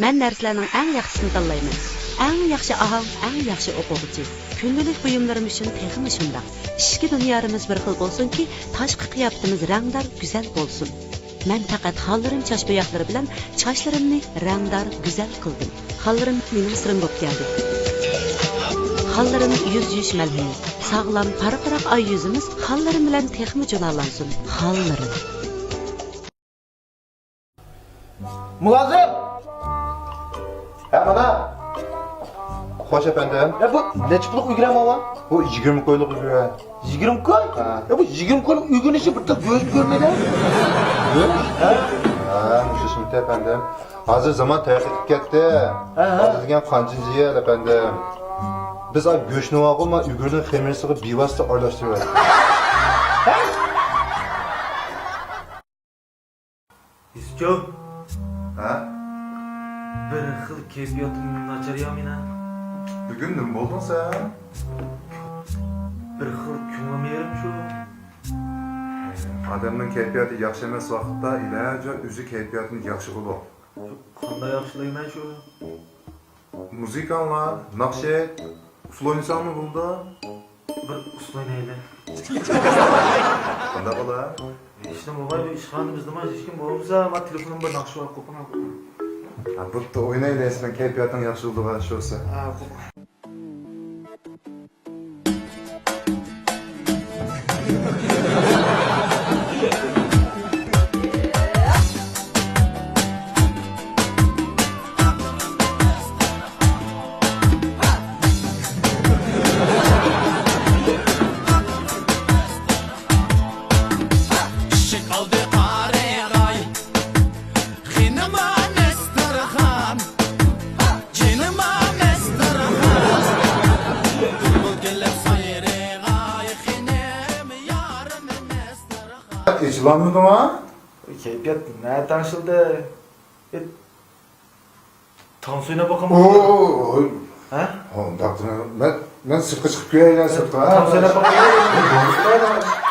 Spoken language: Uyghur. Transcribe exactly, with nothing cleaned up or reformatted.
مەن نەرسىلەرنىڭ ئەڭ ياخشىسىنى تاللايمەن. ئەڭ ياخشى ئاھاڭ، ئەڭ ياخشى ئوقۇغۇچى. كۈندىلىك بۇيۇملىرىم ئۈچۈن تېخىمۇ شۇنداق. ئىچكى دۇنيارىمىز بىر خىل بولسۇنكى، تاشقى قىياپىتىمىز رەڭدار، گۈزەل بولسۇن. مەن پەقەت خانلىرىم چاچ بوياقلىرى بىلەن چاچلىرىمنى رەڭدار، گۈزەل قىلدىم. خانلىرىم مېنىڭ سىرىم بولۇپ كەلدى. خانلىرىم يۈز يۇيۇش مەلھىمى. ساغلام، پارقىراق ئاي يۈزىمىز خانلىرىم بىلەن تېخىمۇ جۇلالانسۇن. خانلىرىم. مۇلازىم! ھە، مانا. خوش، ئەپەندىم. يا، بۇ نەچچە پۇللۇق ئۈگرە ماۋا؟ بۇ يىگىرمە كويلۇق ئۈگرە. يىگىرمە كوي؟ ھە. يا، بۇ يىگىرمە كويلۇق ئۈگرىنى بىر تال كۆزۈم كۆرمىدى. ھە؟ ھە، مۇشۇ شىمتى، ئەپەندىم. ھازىر زامان تەرەققىي قىلىپ كەتتى. ھە، ھە. ھازىر دېگەن قانچىنچى يىل، ئەپەندىم؟ بىز ئا گۆشنى ۋارغۇ، ما ئۈگرىنىڭ خېمىرىسىغا بىۋاسىتە ئارىلاشتۇرۇۋەتتۇق. يۈسۈپجان. ھە؟ بىر خىل كەيپىياتىم ناچار يا مېنىڭ. بۈگۈن نېمە بولدۇڭ سەن؟ بىر خىل كۆڭلۈم يېرىم شۇ. ئادەمنىڭ كەيپىياتى ياخشى ئەمەس ۋاقىتتا ئىلاجى بار ئۆزى كەيپىياتىنى ياخشى قىلىدۇ. قانداق ياخشىلايمەن شۇ؟ مۇزىكا ئاڭلا، ناخشا ئېيت، ئۇسسۇل ئوينىساڭمۇ بولىدۇ. بىر ئۇسسۇل ئوينايلى. قانداق بولا؟ ھېچنېمە بولمايدۇ، ئىشخانىمىزدىمۇ ھېچكىم بولمىسا، ما تېلېفونۇم بىر ناخشا بار، قوپۇڭ. ھە، بوپتۇ، ئوينايلى، سېنىڭ كەيپىياتىڭ ياخشى بولىدىغان ئىش بولسا. ھە، قوپۇڭ. ئىشىك ئالدى قارىغاي، خېنىم مەستۇرخان، جېنىم مەستۇرخان، بۇلبۇل كېلىپ سايرىغاي، خېنىم يارىم مەستۇرخان. ئېچىلالمىدىڭ ھە؟ كەيپىيات نە تەڭشىلدى؟ تانسا ئويناپ باقامسىز؟ ھە؟ مەن، مەن سىرتقا چىقىپ كېلەيلى، سىرتقا. تانسا ئويناپ باقايلى.